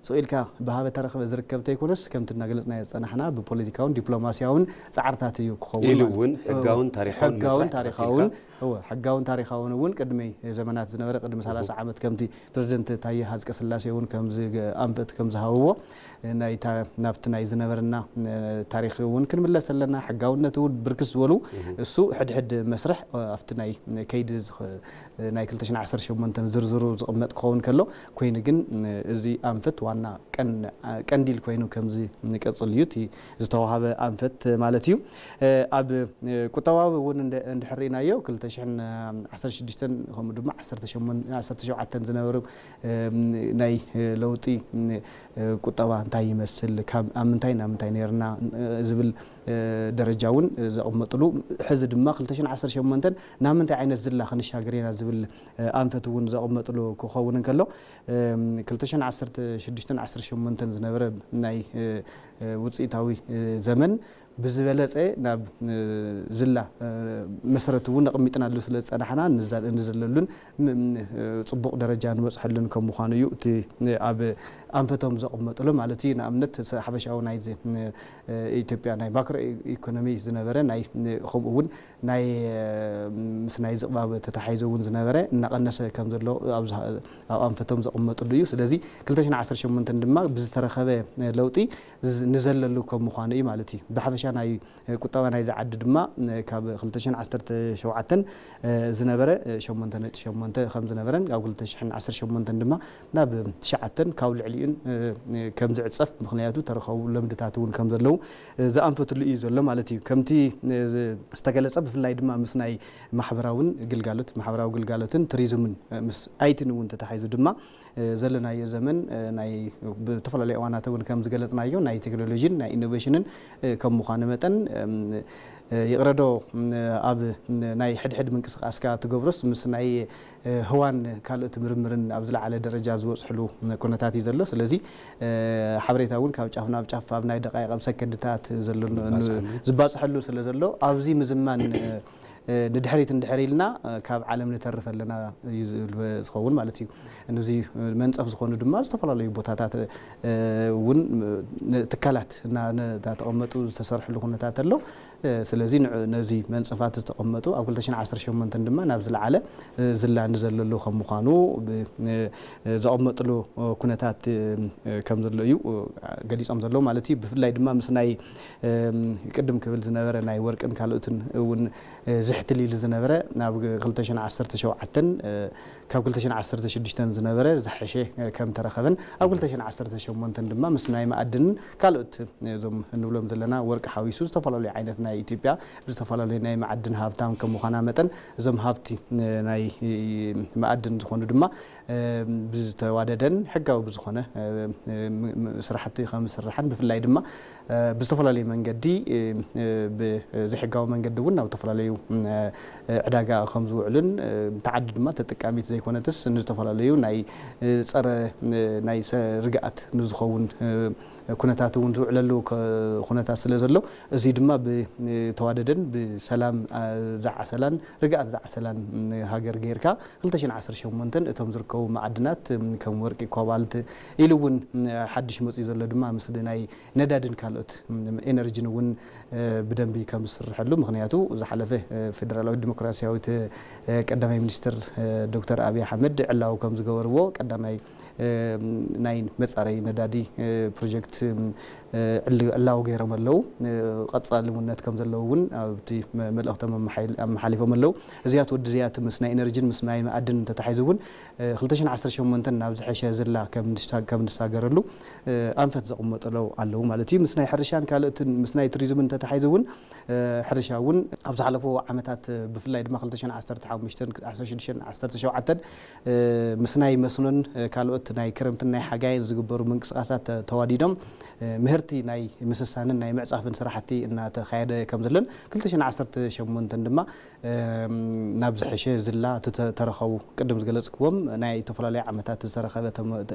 ስቕ ኢልካ ብሃበ ተረኽበ ዝርከብ ተይኮነስ፣ ከምቲ እናገለጽናዮ ዝጸናሕና ብፖለቲካውን ዲፕሎማስያውን ጻዕርታት እዩ ክኸውን ኢሉ ማለት እውን እዩ። ሕጋውን ታሪኻውን ሕጋውን መስርሕ ታሪኻውን ተኸቲልካ። እወ፣ ሕጋውን ታሪኻውን እውን ቅድሚ ዘመናት ዝነበረ፣ ቅድሚ ሰላሳ ዓመት ከምቲ ፕረዚደንት ታየ ሃጽቀ ስላሴ እውን ከምዚ ኣንፈት ከም ዝሃብዎ፣ ናይታ ናብቲ ናይ ዝነበረና ታሪኽ እውን ክንምለስ ኣለና። ሕጋውነት እውን ብርክት ዝበሉ እሱ ሕድሕድ መስርሕ ኣብቲ ናይ ከይዲ ዝኸ- ናይ ክልተ ሽሕን ዓሰርተ ሸሞንተን ዝርዝሩ ዝቕመጥ ክኸውን ከሎ፣ ኮይኑ ግን እዚ ኣንፈት ዋና ቀን- ቀንዲል ኮይኑ ከምዚ ንቀጽል እዩ እቲ ዝተዋሃበ ኣንፈት ማለት እዩ። ኣብ ቁጠባዊ እውን እንደ- እንድሕር ርኢናዮ ክልተ ሽሕን ዓሰርተ ሽዱሽተን ከምኡ ድማ ዓሰርተ ሸሞንተ ዓሰርተ ሸውዓተን ዝነበሩ ናይ ለውጢ ቁጠባ እንታይ ይመስል፣ ካብ ኣብ ምንታይ ናብ ምንታይ ነይርና ዝብል ደረጃ እውን ዘቕመጥሉ፣ ሕዚ ድማ ክልተ ሽሕን ዓሰርተ ሸሞንተን ናብ ምንታይ ዓይነት ዝላ ክንሻገር ኢና ዝብል ኣንፈት እውን ዘቕመጥሉ ክኸውን እንከሎ፣ ክልተ ሽሕን ዓሰርተ ሽዱሽተን ዓሰርተ ሸሞንተን ዝነበረ ናይ ውፅኢታዊ ዘመን ብዝበለፀ ናብ ዝላ መሰረት እውን ኣቐሚጥናሉ ስለ ዝፀናሕና፣ ንዛ- ንዘለሉን ም- ም- ፅቡቕ ደረጃ ንበፅሐሉን ከም ምዃኑ እዩ እቲ ኣብ ኣንፈቶም ዘቕመጥሉ ማለት እዩ። ንኣብነት ሓፈሻዊ ናይዚ ኢትዮጵያ ናይ ማክሮ ኢኮኖሚ ዝነበረ ናይ ከምኡ እውን ናይ ምስ ናይ ዝቕባብ ተታሒዙ እውን ዝነበረ እናቐነሰ ከም ዘሎ ኣብ ዝሃ- ኣብ ኣንፈቶም ዘቕመጥሉ እዩ። ስለዚ ክልተ ሽሕን ዓሰርተ ሸሞንተን ድማ ብዝተረኸበ ለውጢ ዝ- ንዘለሉ ከም ምዃኑ እዩ ማለት እዩ። ብሓፈሻ ናይ ቁጠባ ናይዚ ዓዲ ድማ ካብ ክልተ ሽሕን ዓሰርተ ሸውዓተን ዝነበረ ሸሞንተ ነጥቢ ሸሞንተ ከም ዝነበረን ካብ ክልተ ሽሕን ዓሰርተ ሸሞንተን ድማ ናብ ትሽዓተን ካብ ልዕሊኡን ከም ዝዕጸፍ፣ ምኽንያቱ ተረኸቡ ለምድታት እውን ከም ዘለዉ ዝኣንፈትሉ እዩ ዘሎ ማለት እዩ። ከምቲ ዝተገለጸ ብፍላይ ድማ ምስ ናይ ማሕበራውን ግልጋሎት ማሕበራዊ ግልጋሎትን ቱሪዝምን ምስ ኣይቲን እውን ተታሒዙ ድማ ዘለናዮ ዘመን ናይ ብተፈላለዩ እዋናት እውን ከም ዝገለጽናዮ ናይ ቴክኖሎጂን ናይ ኢኖቬሽንን ከም ምዃኑ መጠን ይቕረዶ ኣብ ናይ ሕድሕድ ምንቅስቃስካ ትገብሮስ ምስ ናይ ህዋን ካልኦት ምርምርን ኣብ ዝለዓለ ደረጃ ዝበፅሕሉ ኩነታት እዩ ዘሎ። ስለዚ ሓበሬታ እውን ካብ ጫፍ ናብ ጫፍ ኣብ ናይ ደቃይቕ ኣብ ሰከንድታት ዘሎ ዝባፅሐሉ ስለ ዘሎ ኣብዚ ምዝማን ንድሕሪት እንድሕር ኢልና ካብ ዓለም ንተርፍ ኣለና እዩ ዝብል ዝኸውን ማለት እዩ። ነዚ መንፀፍ ዝኾኑ ድማ ዝተፈላለዩ ቦታታት እውን ትካላት እናተቐመጡ ዝተሰርሕሉ ኩነታት ኣሎ። ስለዚ ንዕ- ነዚ መንፀፋት ዝተቐመጡ ኣብ ክልተ ሽሕን ዓሰርተ ሸሞንተን ድማ ናብ ዝለዓለ ዝላ ንዘለሉ ከም ምዃኑ ብ- ዘቐመጥሉ ኩነታት ከም ዘሎ እዩ ገሊፆም ዘለዉ ማለት እዩ። ብፍላይ ድማ ምስ ናይ ቅድም ክብል ዝነበረ ናይ ወርቅን ካልኦትን እውን ዝሕትል ኢሉ ዝነበረ ናብ ክልተ ሽሕን ዓሰርተ ሸውዓተን ካብ ክልተ ሽሕን ዓሰርተ ሽዱሽተን ዝነበረ ዝሓሸ ከም ተረኸበን ኣብ ክልተ ሽሕን ዓሰርተ ሸሞንተን ድማ ምስ ናይ መኣድንን ካልኦት እዞም እንብሎም ዘለና ወርቂ ሓዊሱ ዝተፈላለዩ ዓይነት ናይ ኢትዮጵያ ብዝተፈላለዩ ናይ መዓድን ሃብታም ከም ምዃና መጠን እዞም ሃብቲ ናይ መኣድን ዝኾኑ ድማ ብዝተዋደደን ሕጋዊ ብዝኾነ ስራሕቲ ከም ዝስራሕን ብፍላይ ድማ ብዝተፈላለዩ መንገዲ ብዘይሕጋዊ መንገዲ እውን ናብ ዝተፈላለዩ ዕዳጋ ከም ዝውዕልን፣ እታ ዓዲ ድማ ተጠቃሚት ዘይኮነትስ ንዝተፈላለዩ ናይ ጸረ ናይ ርግኣት ንዝኸውን ኩነታት እውን ዝውዕለሉ ኩነታት ስለ ዘሎ፣ እዚ ድማ ብተዋደደን ብሰላም ዝዓሰላን ርግኣት ዝዓሰላን ሃገር ጌርካ፣ ክልተ ሽሕን ዓሰርተ ሸሞንተን እቶም ዝርከቡ መዓድናት ከም ወርቂ፣ ኮባልት ኢሉ እውን ሓድሽ መፅኡ ዘሎ ድማ ምስ ናይ ነዳድን ካልኦት ኤነርጂን እውን ብደንቢ ከም ዝስርሐሉ፣ ምክንያቱ ዝሓለፈ ፌደራላዊት ዲሞክራሲያዊት ቀዳማይ ሚኒስትር ዶክተር ኣብይ ኣሕመድ ዕላዊ ከም ዝገበርዎ ቀዳማይ ናይ መፃረይ ነዳዲ ፕሮጀክት ዕላዊ ገይሮም ኣለዉ። ቀፃልነት ከም ዘለዉ እውን ኣብቲ መልእክቶም ኣመሓሊፎም ኣለዉ። እዚኣ ትወዲ እዚኣ ምስ ናይ ኤነርጂን ምስ ናይ መኣድን እንተተሓይዙ እውን ክልተ ሽሕን ዓሰርተ ሸሞንተን ናብ ዝሐሸ ዝላ ከም ንሳገረሉ ኣንፈት ዘቕመጠለው ኣለዉ ማለት እዩ። ምስ ናይ ሕርሻን ካልኦትን ምስ ናይ ቱሪዝምን እንተተሓይዙ እውን ሕርሻ እውን ኣብ ዝሓለፉ ዓመታት ብፍላይ ድማ ክልተ ሽሕን ዓሰርተ ሓሙሽተን ዓሰርተ ሽዱሽተን ዓሰርተ ሸውዓተን ምስ ናይ መስኖን ካልኦት ናይ ክረምትን ናይ ሓጋይን ዝግበሩ ምንቅስቃሳት ተዋዲዶም ምህርቲ ናይ ምስሳንን ናይ ምዕፃፍን ስራሕቲ እናተካየደ ከም ዘሎን ክልተ ሽሕን ዓሰርተ ሸሞንተን ድማ ናብ ዝሐሸ ዝላ ተረኸቡ ቅድም ዝገለፅክዎም ናይ ዝተፈላለዩ ዓመታት ዝተረኸበ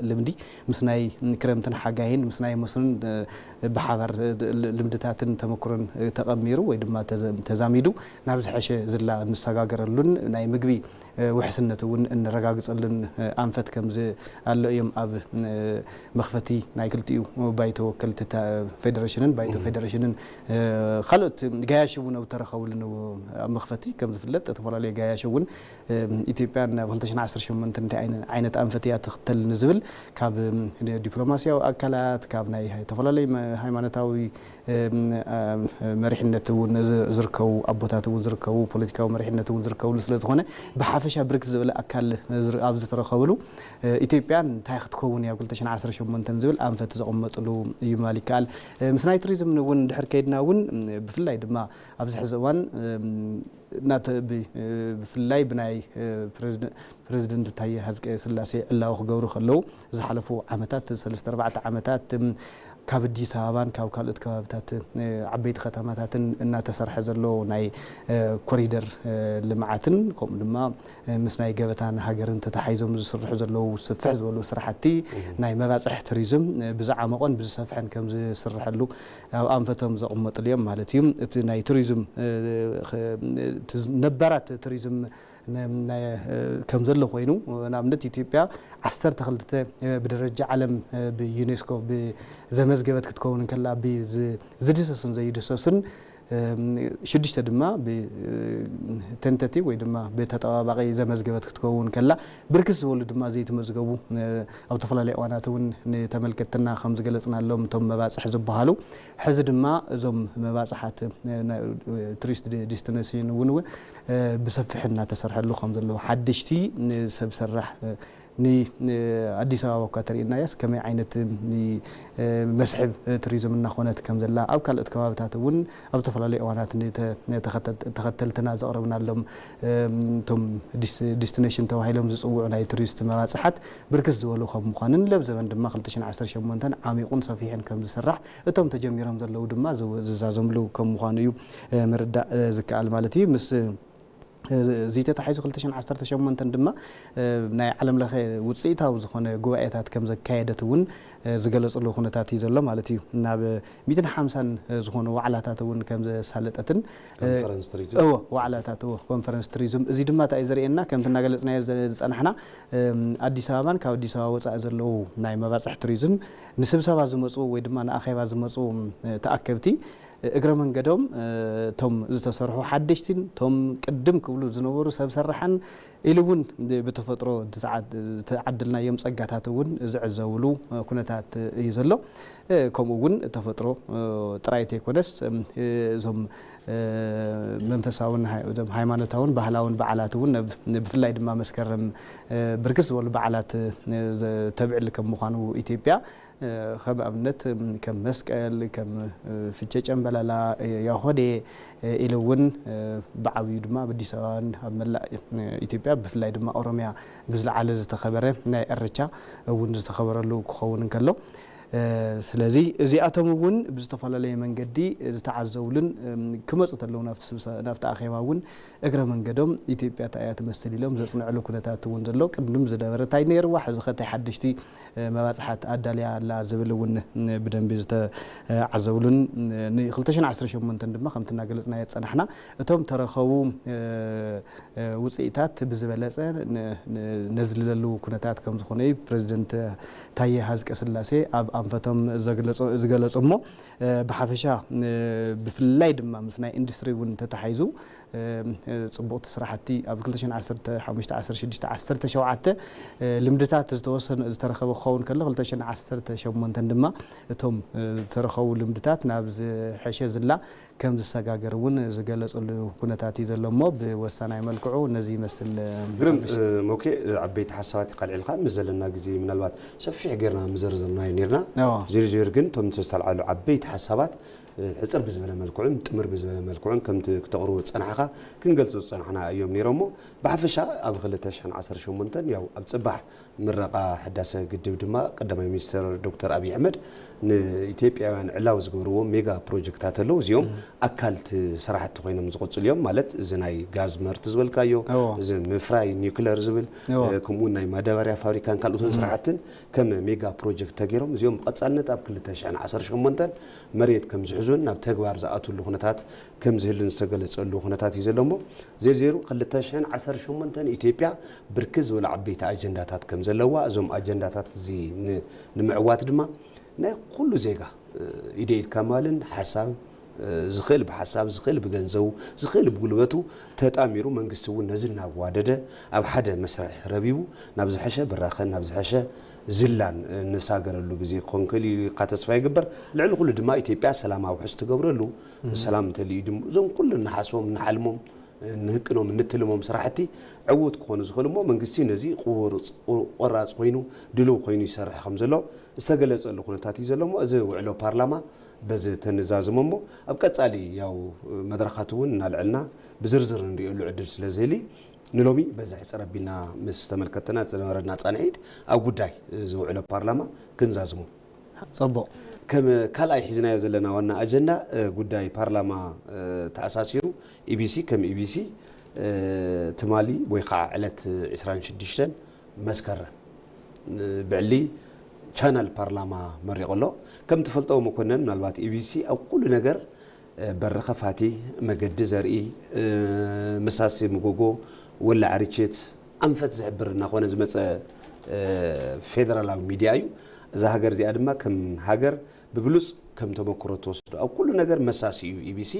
ልምዲ ምስ ናይ ክረምትን ሓጋይን ምስ ናይ መስኖን ብሓባር ልምድታትን ተመክሮን ተቐሚሩ ወይ ድማ ተዛሚዱ ናብ ዝሐሸ ዝላ እንሰጋገረሉን ናይ ምግቢ ውሕስነት እውን እንረጋግፀሉን ኣንፈት ከምዚ ኣሎ እዮም ኣብ መኽፈቲ ናይ ክልቲኡ ባይቶ ወከልቲ ፌደሬሽንን ባይቶ ፌደሬሽንን ካልኦት ገያሽ እውን ኣብ ተረኸብሉ ኣብ መኽፈቲ ከም ዝፍለጥ ዝተፈላለዩ ገያሽ እውን ኢትዮጵያ ናብ ክልተ ሽሕን ዓሰርተ ሸሞንተን እንታይ ዓይነት ኣንፈት እያ ትኽተል ንዝብል ካብ ዲፕሎማሲያዊ ኣካላት ካብ ናይ ዝተፈላለዩ ሃይማኖታዊ መሪሕነት እውን ዝርከቡ ኣቦታት እውን ዝርከቡ ፖለቲካዊ መሪሕነት እውን ዝርከብሉ ስለ ዝኾነ ብሓፈሻ ብርክት ዝበለ ኣካል ኣብ ዝተረኸብሉ ኢትዮጵያ እንታይ ክትከውን እያ ክልተ ሽሕን ዓሰርተ ሸሞንተን ዝብል ኣንፈት ዘቐመጥሉ እዩ ምባል ይከኣል። ምስ ናይ ቱሪዝም እውን ድሕር ከይድና እውን ብፍላይ ድማ ኣብዚ ሕዚ እዋን ብፍላይ ብናይ ፕሬዚደንት ታየ ሃዝቀ ስላሴ ዕላዊ ክገብሩ ከለዉ ዝሓለፉ ዓመታት ሰለስተ ኣርባዕተ ዓመታት ካብ ኣዲስ ኣበባን ካብ ካልኦት ከባብታት ዓበይቲ ከተማታትን እናተሰርሐ ዘሎ ናይ ኮሪደር ልምዓትን ከምኡ ድማ ምስ ናይ ገበታ ንሃገርን ተተሓይዞም ዝስርሑ ዘለዉ ስፍሕ ዝበሉ ስራሕቲ ናይ መባፅሕ ቱሪዝም ብዝዓመቖን ብዝሰፍሐን ከም ዝስርሐሉ ኣብ ኣንፈቶም ዘቕመጥሉ እዮም ማለት እዩ። እቲ ናይ ቱሪዝም ነባራት ቱሪዝም ከም ዘሎ ኮይኑ ንኣብነት ኢትዮጵያ ዓሰርተ ክልተ ብደረጃ ዓለም ብዩኔስኮ ብዘመዝገበት ክትከውን እንከላ ዝድሰስን ዘይድሰስን ሽዱሽተ ድማ ብተንተቲ ወይ ድማ ብተጠባባቂ ዘመዝገበት ክትከውን ከላ ብርክት ዝበሉ ድማ ዘይተመዝገቡ ኣብ ዝተፈላለዩ እዋናት እውን ንተመልከትና ከም ዝገለፅናሎም እቶም መባፅሕ ዝበሃሉ ሕዚ ድማ እዞም መባፅሓት ቱሪስት ዲስቲኔሽን እውን እውን ብሰፊሕ እናተሰርሐሉ ከም ዘለዉ ሓደሽቲ ሰብ ሰራሕ ንኣዲስ ኣበባ እኳ ተርእናያስ ከመይ ዓይነት መስሕብ ቱሪዝም እናኾነት ከም ዘላ ኣብ ካልኦት ከባብታት እውን ኣብ ዝተፈላለዩ እዋናት ተኸተልትና ዘቕረብናሎም እቶም ዲስቲኔሽን ተባሂሎም ዝፅውዑ ናይ ቱሪስት መባፅሓት ብርክት ዝበሉ ከም ምዃንን ለብ ዘበን ድማ ክልተ ሽሕን ዓሰርተ ሸሞንተን ዓሚቑን ሰፊሕን ከም ዝስራሕ እቶም ተጀሚሮም ዘለዉ ድማ ዝዛዘምሉ ከም ምዃኑ እዩ ምርዳእ ዝከኣል ማለት እዩ። ምስ እዚ ተታሒዙ ክልተ ሽሕን ዓሰርተ ሸሞንተን ድማ ናይ ዓለም ለኸ ውፅኢታዊ ዝኾነ ጉባኤታት ከም ዘካየደት እውን ዝገለፅሉ ኩነታት እዩ ዘሎ ማለት እዩ። ናብ ሚእትን ሓምሳን ዝኾኑ ዋዕላታት እውን ከም ዘሳለጠትን እዎ ዋዕላታት እዎ ኮንፈረንስ ቱሪዝም እዚ ድማ እንታይ እዩ ዘርእየና ከምቲ እናገለፅናዮ ዝፀናሕና ኣዲስ ኣበባን ካብ ኣዲስ ኣበባ ወፃኢ ዘለዉ ናይ መባፅሕ ቱሪዝም ንስብሰባ ዝመፁ ወይ ድማ ንኣኼባ ዝመፁ ተኣከብቲ እግረ መንገዶም እቶም ዝተሰርሑ ሓደሽቲን እቶም ቅድም ክብሉ ዝነበሩ ሰብ ሰራሕን ኢሉ እውን ብተፈጥሮ ተዓድልናዮም ፀጋታት እውን ዝዕዘብሉ ኩነታት እዩ ዘሎ። ከምኡ እውን ተፈጥሮ ጥራይ ተይኮነስ እዞም መንፈሳውን ሃይማኖታውን ባህላውን በዓላት እውን ብፍላይ ድማ መስከረም ብርክት ዝበሉ በዓላት ተብዕል ከም ምዃኑ ኢትዮጵያ ከም ኣብነት ከም መስቀል ከም ፍቼ ጨምበላላ ያሆዴ ኢሉ እውን ብዓብዩ ድማ ኣብ ኣዲስ ኣበባን ኣብ መላእ ኢትዮጵያ ብፍላይ ድማ ኦሮሚያ ብዝለዓለ ዝተኸበረ ናይ እርቻ እውን ዝተኸበረሉ ክኸውን እንከሎ ስለዚ እዚኣቶም እውን ብዝተፈላለየ መንገዲ ዝተዓዘቡሉን ክመፁ ተለዉ ናብቲ ኣኼባ እውን እግረ መንገዶም ኢትዮጵያ እንታይ እያ ትመስል ኢሎም ዘፅንዕሉ ኩነታት እውን ዘሎ ቅድም ዝነበረ እንታይ ነይርዋ ሕዚ ከታይ ሓደሽቲ መባፅሓት ኣዳልያ ኣላ ዝብል እውን ብደንቢ ዝተዓዘብሉን ን2018 ድማ ከምቲ እናገለፅናዮ ዝፀናሕና እቶም ተረኸቡ ውፅኢታት ብዝበለፀ ነዝልለሉ ኩነታት ከም ዝኾነ እዩ ፕሬዚደንት ታየ ሃዝቀ ስላሴ ኣብ ኣንፈቶም ዝገለፁ እሞ ብሓፈሻ ብፍላይ ድማ ምስ ናይ ኢንዱስትሪ እውን ተታሓይዙ ፅቡቕቲ ስራሕቲ ኣብ 2015-16-17 ልምድታት ዝተወሰነ ዝተረኸበ ክኸውን ከሎ 2018 ድማ እቶም ዝተረኸቡ ልምድታት ናብ ዝሐሸ ዝላ ከም ዝሰጋገር እውን ዝገለፅሉ ኩነታት እዩ ዘሎ እሞ ብወሳናይ መልክዑ ነዚ ይመስል። ግርም ሞኬ ዓበይቲ ሓሳባት ይቃልዕልካ ምስ ዘለና ግዜ ምናልባት ሰፊሕ ጌርና ምዘርዝርናዮ ኔርና። ዝርዝር ግን እቶም ዝተልዓሉ ዓበይቲ ሓሳባት ሕፅር ብዝበለ መልክዑን ጥምር ብዝበለ መልክዑን ከምቲ ክተቕርቦ ዝፀናሕኻ ክንገልፆ ዝፀናሕና እዮም ነይሮሞ። ብሓፈሻ ኣብ 2018 ያው ኣብ ፅባሕ ምረቓ ሕዳሰ ግድብ ድማ ቀዳማይ ሚኒስትር ዶክተር ኣብይ ኣሕመድ ንኢትዮጵያውያን ዕላዊ ዝገብርዎ ሜጋ ፕሮጀክታት ኣለዉ። እዚኦም ኣካል እቲ ስራሕቲ ኮይኖም ዝቕፅሉ እዮም። ማለት እዚ ናይ ጋዝ ምህርቲ ዝበልካዮ፣ እዚ ምፍራይ ኒውክለር ዝብል፣ ከምኡ ናይ ማዳበርያ ፋብሪካን ካልኦትን ስራሕትን ከም ሜጋ ፕሮጀክት ተገይሮም እዚኦም ብቐፃልነት ኣብ 2018 መሬት ከም ዝሕዙን ናብ ተግባር ዝኣትውሉ ኩነታት ከም ዝህልን ዝተገለፀሉ ኩነታት እዩ ዘሎ እሞ ዜርዜሩ 2018 ኢትዮጵያ ብርክት ዝበሉ ዓበይቲ ኣጀንዳታት ከም ዘለዋ እዞም ኣጀንዳታት እዚ ንምዕዋት ድማ ናይ ኩሉ ዜጋ ኢደ ኢድካ ማልን ሓሳብ ዝኽእል ብሓሳብ ዝኽእል ብገንዘቡ ዝኽእል ብጉልበቱ ተጣሚሩ መንግስቲ እውን ነዚ እናዋደደ ኣብ ሓደ መስርሕ ረቢቡ ናብ ዝሐሸ ብራኸን ናብ ዝሐሸ ዝላን ንሳገረሉ ግዜ ክኾን ክእል እዩ ኢልካ ተስፋ ይግበር። ልዕሊ ኩሉ ድማ ኢትዮጵያ ሰላማዊ ውሕስ ትገብረሉ ሰላም እንተልዩ ድም እዞም ኩሉ እንሓስቦም እንሓልሞም ንህቅኖም እንትልሞም ስራሕቲ ዕዉት ክኾኑ ዝኽእል እሞ መንግስቲ ነዚ ቆራፅ ኮይኑ ድልው ኮይኑ ይሰርሕ ከም ዘሎ ዝተገለፀሉ ኩነታት እዩ ዘሎ እሞ እዚ ውዕሎ ፓርላማ በዚ ተንዛዝሞ እሞ ኣብ ቀፃሊ ያው መድረኻት እውን እናልዕልና ብዝርዝር ንሪእሉ ዕድል ስለ ዝህሊ ንሎሚ በዚ ሕፅር ኣቢልና ምስ ተመልከትና ዝነበረና ፃንሒት ኣብ ጉዳይ እዚ ውዕሎ ፓርላማ ክንዛዝሞ። ፅቡቕ። ከም ካልኣይ ሒዝናዮ ዘለና ዋና ኣጀንዳ ጉዳይ ፓርላማ ተኣሳሲሩ ኢቢሲ ከም ኢቢሲ ትማሊ ወይ ከዓ ዕለት 26 መስከረም ብዕሊ ቻናል ፓርላማ መሪቑ ኣሎ። ከም ትፈልጦ መኮነን ምናልባት ኢቢሲ ኣብ ኩሉ ነገር በሪ ከፋቲ፣ መገዲ ዘርኢ፣ መሳሲ ምጎጎ፣ ወላዕ ርችት፣ ኣንፈት ዝሕብር እናኾነ ዝመፀ ፌደራላዊ ሚድያ እዩ። እዛ ሃገር እዚኣ ድማ ከም ሃገር ብብሉፅ ከም ተመክሮ ትወስዶ ኣብ ኩሉ ነገር መሳሲ እዩ ኢቢሲ።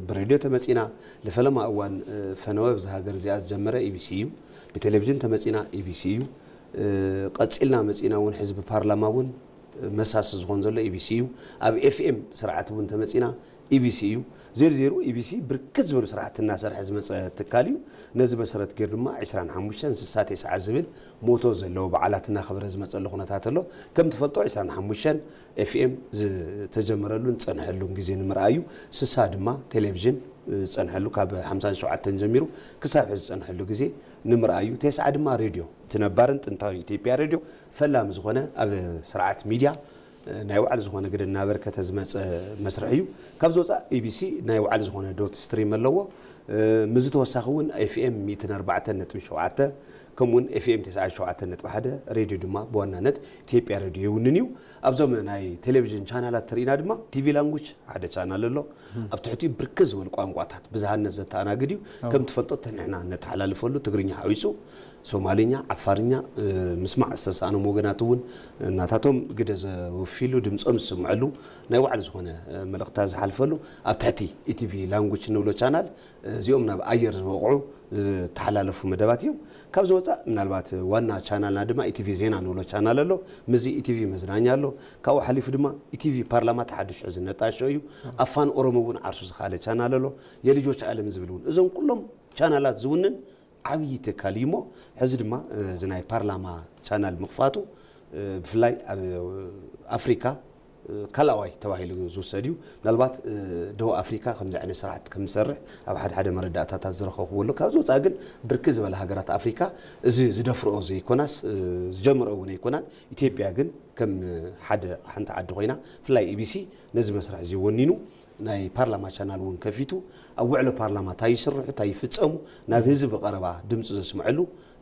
ብሬድዮ ተመፂና፣ ለፈለማ እዋን ፈነወ ብዛ ሃገር እዚኣ ዝጀመረ ኢቢሲ እዩ። ብቴሌቪዥን ተመፂና ኢቢሲ እዩ። ቀፂልና መፂና እውን ሕዚ ብፓርላማ እውን መሳሲ ዝኾን ዘሎ ኢቢሲ እዩ። ኣብ ኤፍኤም ስርዓት እውን ተመፂና ኢቢሲ እዩ። ዜርዜሩ ኢቢሲ ብርክት ዝበሉ ስራሕቲ እናሰርሐ ዝመፀ ትካል እዩ። ነዚ መሰረት ገይሩ ድማ 25 ስሳ ተስዓ ዝብል ሞቶ ዘለዎ በዓላት እናኸበረ ዝመፀሉ ኩነታት ኣሎ። ከም ትፈልጦ 25 ኤፍኤም ዝተጀመረሉን ዝፀንሐሉን ግዜ ንምርኣዩ ስሳ ድማ ቴሌቪዥን ዝፀንሐሉ ካብ 57 ጀሚሩ ክሳብ ሕዚ ዝፀንሐሉ ግዜ ንምርኣዩ ተስዓ ድማ ሬድዮ እቲ ነባርን ጥንታዊ ኢትዮጵያ ሬድዮ ፈላሚ ዝኾነ ኣብ ስርዓት ሚድያ ናይ ባዕሉ ዝኾነ ግደ እናበርከተ ዝመፀ መስርሕ እዩ። ካብዚ ወፃእ ኢቢሲ ናይ ባዕሉ ዝኾነ ዶት ስትሪም ኣለዎ። ምዚ ተወሳኺ እውን ኤፍኤም 104.7 ከምኡውን ኤፍኤም 97.1 ሬድዮ ድማ ብዋናነት ኢትዮጵያ ሬድዮ ይውንን እዩ። ኣብዞም ናይ ቴሌቪዥን ቻናላት ተሪኢና ድማ ቲቪ ላንጉጅ ሓደ ቻናል ኣሎ። ኣብ ትሕቲኡ ብርክት ዝበሉ ቋንቋታት ብዝሃነት ዘተኣናግድ እዩ። ከም ትፈልጦ እቲ ንሕና እነተሓላልፈሉ ትግርኛ ሓዊሱ ሶማልኛ፣ ዓፋርኛ ምስማዕ ዝተሳእኖም ወገናት እውን እናታቶም ግደ ዘወፊሉ ድምፆም ዝስምዐሉ ናይ ባዕሉ ዝኾነ መልእኽታ ዝሓልፈሉ ኣብ ትሕቲ ኢቲቪ ላንጉጅ እንብሎ ቻናል እዚኦም ናብ ኣየር ዝበቕዑ ዝተሓላለፉ መደባት እዮም። ካብ ዝወፃእ ምናልባት ዋና ቻናልና ድማ ኢቲቪ ዜና ንብሎ ቻናል ኣሎ። ምስዚ ኢቲቪ መዝናኛ ኣሎ። ካብኡ ሓሊፉ ድማ ኢቲቪ ፓርላማ ተሓድሽ ሕዚ ነጣሾ እዩ። ኣፋን ኦሮሞ እውን ዓርሱ ዝኻለ ቻናል ኣሎ። የልጆች ዓለም ዝብል እውን እዞም ኩሎም ቻናላት ዝውንን ዓብዪ ትካል እዩ እሞ ሕዚ ድማ እዚ ናይ ፓርላማ ቻናል ምኽፋቱ ብፍላይ ኣብ ኣፍሪካ ካልኣዋይ ተባሂሉ ዝውሰድ እዩ። ምናልባት ደቡብ ኣፍሪካ ከምዚ ዓይነት ስራሕቲ ከም ዝሰርሕ ኣብ ሓደ ሓደ መረዳእታታት ዝረኸብኩዎ ኣሎ። ካብዚ ወፃኢ ግን ብርክት ዝበለ ሃገራት ኣፍሪካ እዚ ዝደፍርኦ ዘይኮናስ ዝጀምርኦ እውን ኣይኮናን። ኢትዮጵያ ግን ከም ሓደ ሓንቲ ዓዲ ኮይና ብፍላይ ኢቢሲ ነዚ መስርሕ እዚ ወኒኑ ናይ ፓርላማ ቻናል እውን ከፊቱ ኣብ ውዕሎ ፓርላማ እንታይ ይስርሑ እንታይ ይፍፀሙ ናብ ህዝቢ ብቐረባ ድምፂ ዘስምዐሉ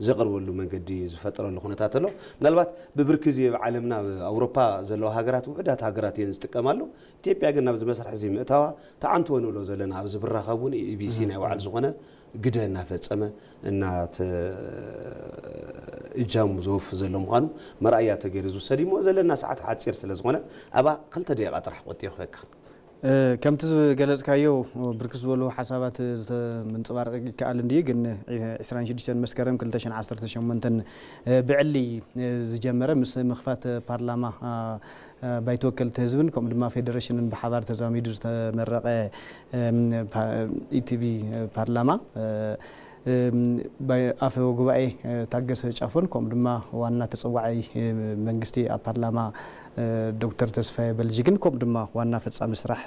ዘቕርበሉ መንገዲ ዝፈጠረሉ ኩነታት ኣሎ። ምናልባት ብብርኪ እዚ ኣብ ዓለምና ኣብ ኣውሮፓ ዘለዋ ሃገራት ውሕዳት ሃገራት እየን ዝጥቀማሉ። ኢትዮጵያ ግን ናብዚ መስርሕ እዚ ምእታዋ ተዓንትዎ ንብሎ ዘለና ኣብዚ ብራኸብ እውን ኢቢሲ ናይ ባዕሉ ዝኾነ ግደ እናፈፀመ እናተ እጃሙ ዘወፍ ዘሎ ምዃኑ መርኣያ ተገይሩ ዝውሰድ እሞ ዘለና ሰዓት ሓፂር ስለ ዝኾነ ኣብኣ ክልተ ደቂቃ ጥራሕ ቆጢ ክበካ። ከምቲ ዝገለፅካዮ ብርክት ዝበሉ ሓሳባት ምንፅባረቂ ይከኣል እንድዩ፣ ግን ዕስራን ሽዱሽተን መስከረም ክልተ ሽሕን ዓሰርተ ሸሞንተን ብዕሊ ዝጀመረ ምስ ምኽፋት ፓርላማ ባይቶ ወከልቲ ህዝብን ከምኡ ድማ ፌደሬሽንን ብሓባር ተዛሚዱ ዝተመረቐ ኢቲቪ ፓርላማ ኣፈ ጉባኤ ታገሰ ጫፎን ከምኡ ድማ ዋና ተፀዋዓይ መንግስቲ ኣብ ፓርላማ ዶክተር ተስፋየ በልጅግን ከምኡ ድማ ዋና ፈፃሚ ስራሕ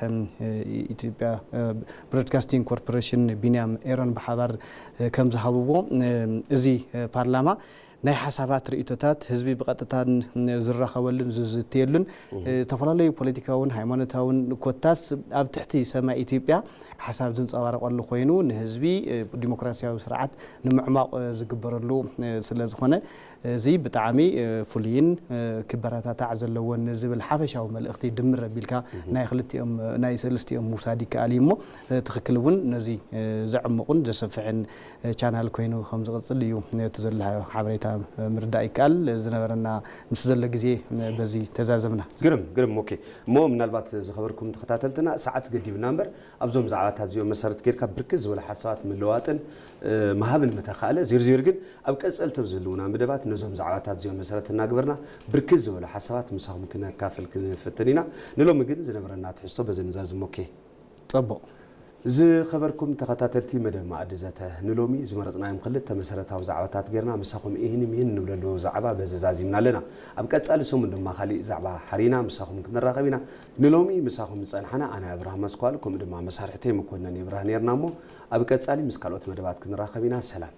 ኢትዮጵያ ብሮድካስቲንግ ኮርፖሬሽን ቢንያም ኤሮን ብሓባር ከም ዝሃብዎ እዚ ፓርላማ ናይ ሓሳባት ርእቶታት ህዝቢ ብቐጥታን ዝራኸበሉን ዝዝትየሉን ዝተፈላለዩ ፖለቲካውን ሃይማኖታውን ኮታስ ኣብ ትሕቲ ሰማይ ኢትዮጵያ ሓሳብ ዝንፀባረቐሉ ኮይኑ ንህዝቢ ዲሞክራሲያዊ ስርዓት ንምዕማቕ ዝግበረሉ ስለ ዝኾነ እዚ ብጣዕሚ ፍሉይን ክበረታታዕ ዘለዎን ዝብል ሓፈሻዊ መልእኽቲ ድምር ኣቢልካ ናይ ክልቲኦም ናይ ሰለስቲኦም ምውሳድ ይከኣል እዩ እሞ ትኽክል እውን ነዚ ዘዕምቑን ዘሰፍሕን ቻናል ኮይኑ ከም ዝቕፅል እዩ እቲ ዘሎ ሓበሬታ ምርዳእ ይከኣል። ዝነበረና ምስ ዘሎ ግዜ በዚ ተዛዘምና። ግርም ግርም። ኦኬ፣ እሞ ምናልባት ዝኸበርኩም ተኸታተልትና ሰዓት ገዲብና እምበር ኣብዞም ዛዕባታት እዚኦም መሰረት ጌርካ ብርክት ዝበለ ሓሳባት ምልዋጥን ምሃብን ምተኻእለ። ዚርዚር ግን ኣብ ቀፀልቲ ኣብ ዝህልውና መደባት ነዞም ዛዕባታት እዚኦም መሰረት እናግበርና ብርክት ዝበሉ ሓሳባት ምሳኹም ክነካፍል ክንፍትን ኢና። ንሎሚ ግን ዝነበረና ትሕዝቶ በዚ ንዛዝም። ኦኬ። ፅቡቕ። ዝኸበርኩም ተኸታተልቲ መደብ መኣዲ ዘተ፣ ንሎሚ ዝመረፅናዮም ክልተ መሰረታዊ ዛዕባታት ጌርና ምሳኹም ኢህን ሚህን ንብለሉ ዛዕባ በዚ ዛዚምና ኣለና። ኣብ ቀፃሊ ሰሙን ድማ ካሊእ ዛዕባ ሓሪና ምሳኹም ክንራኸብ ኢና። ንሎሚ ምሳኹም ዝፀንሓና ኣነ ኣብርሃም ኣስኳል ከምኡ ድማ መሳርሕተይ መኮነን ይብራህ ኔርና እሞ ኣብ ቀፃሊ ምስ ካልኦት መደባት ክንራኸብ ኢና። ሰላም።